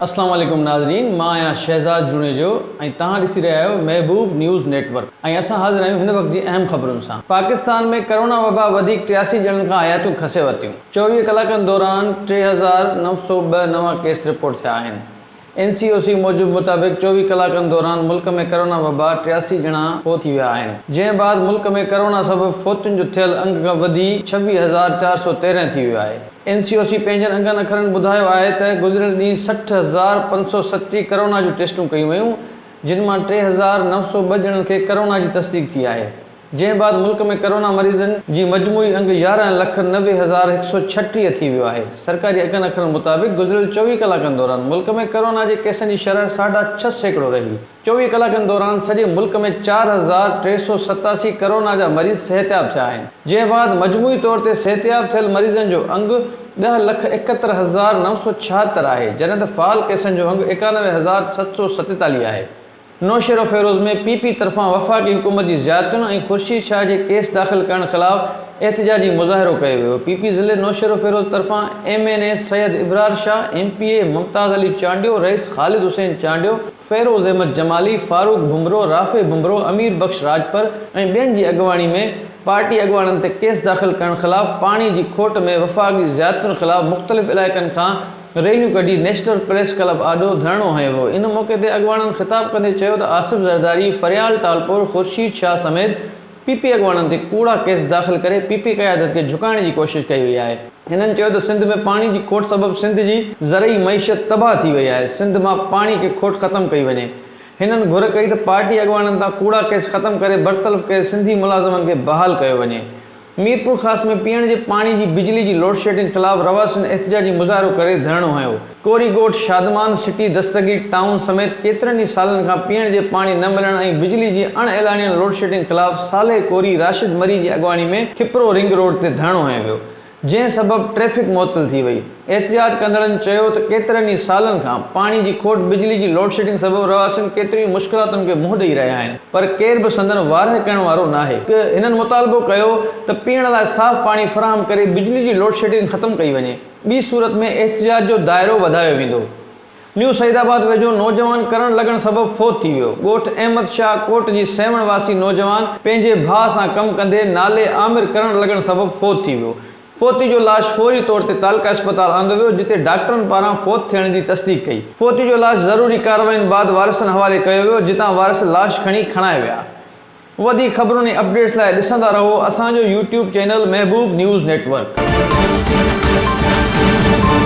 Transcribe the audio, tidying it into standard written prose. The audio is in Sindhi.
اسلام عليڪم ناظرين مان آهيان شهزاد جوڻيجو ۽ توهان ڏسي رهيا آهيو محبوب نيوز نيٽ ورڪ ۽ اسان حاضر آهيون هن وقت جي اهم خبرن سان پاڪستان ۾ ڪرونا وبا وڌيڪ 83 ڄڻن کان حياتيون کسي ورتيون 24 ڪلاڪن دوران 3902 نوان ڪيس رپورٽ ٿيا آهن اين سي او سي موجب مطابق 24 ڪلاڪن دوران ملڪ ۾ ڪرونا وبا 83 ڄڻا فوت ٿي ويا آهن جنهن بعد ملڪ ۾ ڪرونا سبب فوتين جو ٿيل انگ وڌي 26413 ٿي ويو آهي. اين سي او سي پنهنجن انگن اکرن ٻڌايو آهي ته گذريل ڏينهن 60537 ڪرونا جون ٽيسٽون ڪيون ويون جن مان 3902 ڄڻن کي ڪرونا جي تصديق ٿي آهي جنهن بعد ملڪ ۾ ڪرونا مريضن جي مجموعي انگ 11 لک 90 هزار 136 ٿي ويو آهي سرڪاري انگن اکرن مطابق گذريل 24 ڪلاڪن دوران ملڪ ۾ ڪرونا جي ڪيسن جي شرح ساڍا 6% رهي. 24 ڪلاڪن دوران سڄي ملڪ ۾ 4387 ڪرونا جا مريض صحتياب ٿيا آهن، جنهن بعد مجموعي طور تي صحتياب ٿيل مريضن جو انگ 10 لک 71976 آهي، جڏهن ته فعال ڪيسن جو انگ 91747 آهي. نوشهروفيروز ۾ پي پي طرفان وفاقي حڪومت جي زيادتين ۽ خورشيد شاهه جي ڪيس داخل ڪرڻ خلاف احتجاجي مظاهرو ڪيو ويو، پي پي ضلعي نوشهروفيروز طرفان M N A Syed Ibrar Shah, M P A Mumtaz Ali Chandio, رئيس خالد حسين چانڊيو، فيروز احمد جمالي، فاروق ڀنڀرو، رافع ڀنڀرو، امير بخش راڄپر ۽ ٻين جي اڳواڻي ۾ پارٽي اڳواڻن تي ڪيس داخل ڪرڻ خلاف پاڻي جي کوٽ ۾ وفاق جي زيادتين خلاف مختلف علائقن کان ريليون ڪڍي نيشنل پريس ڪلب آڏو ڌرڻو هنيو ويو ان موقعي تي اڳواڻن خطاب ڪندي چيو ته آصف زرداري، فريال ٽالپور، خورشيد شاهه سميت پي پي اڳواڻن تي ڪوڙا ڪيس داخل ڪري پي پي قيادت کي جهڪائڻ جي ڪوشش ڪئي وئي آهي. هنن چيو ته سنڌ ۾ پاڻي جي کوٽ سبب سنڌ جي زرعي معيشت تباهه ٿي وئي آهي، سنڌ مان پاڻي کي کوٽ ختم ڪئي وڃي. هنن گهر ڪئي ته پارٽي اڳواڻن تان ڪوڙا ڪيس ختم ڪري برطرف ڪيل سنڌي ملازمن کي بحال ڪيو وڃي. ميرپورخاص ۾ پيئڻ جي پاڻي جي بجلي جي لوڊشيڊنگ خلاف رهواسين احتجاجي مظاهرو ڪري ڌرڻو هنيو. ڪوري ڳوٺ، شادمان سٽي، دستگير ٽائون سميت ڪيترن ئي سالن کان پيئڻ جي پاڻي نه ملڻ ۽ بجلي جي اڻ اعلانيل لوڊشيڊنگ خلاف صالح ڪوري، راشد مري جي اڳواڻي ۾ کپرو رنگ روڊ تي ڌرڻو هنيو ويو. جنهن سبب ٽريفڪ معطل ٿي وئي. احتجاج ڪندڙن چيو ته ڪيترن ئي سالن کان پاڻي جي کوٽ بجلي جي لوڊشيڊنگ سبب رهواسين ڪيتريون ئي مشڪلاتن کي منهن ڏئي رهيا آهن پر ڪير به سندن واهر ڪرڻ وارو ناهي. هنن مطالبو ڪيو ته پيئڻ لاء صاف پاڻي فراهم ڪري بجلي جي لوڊشيڊنگ ختم ڪئي وڃي ٻي صورت ۾ احتجاج جو دائرو وڌايو ويندو. نيو سعيد آباد ويجهو نوجوان ڪرنٽ لڳڻ سبب فوت ٿي ويو. ڳوٺ احمد شاهه ڪوٽ جي سيوهڻ واسي نوجوان پنهنجي ڀاء سان ڪم ڪندي نالي عامر ڪرنٽ لڳڻ سبب فوت ٿي ويو. فوتي جو لاش فوري طور تي تعلقه اسپتال آندو ويو جتي ڊاڪٽرن پاران فوت ٿيڻ جي تصديق ڪئي. فوتي جو لاش ضروري ڪاررواين بعد وارثن حوالي ڪيو ويو جتان وارث لاش کڻي کڻائي ويا. وڌيڪ خبرن ۽ اپڊيٽس لاء ڏسندا رهو اسان جو YouTube channel Mehboob news network.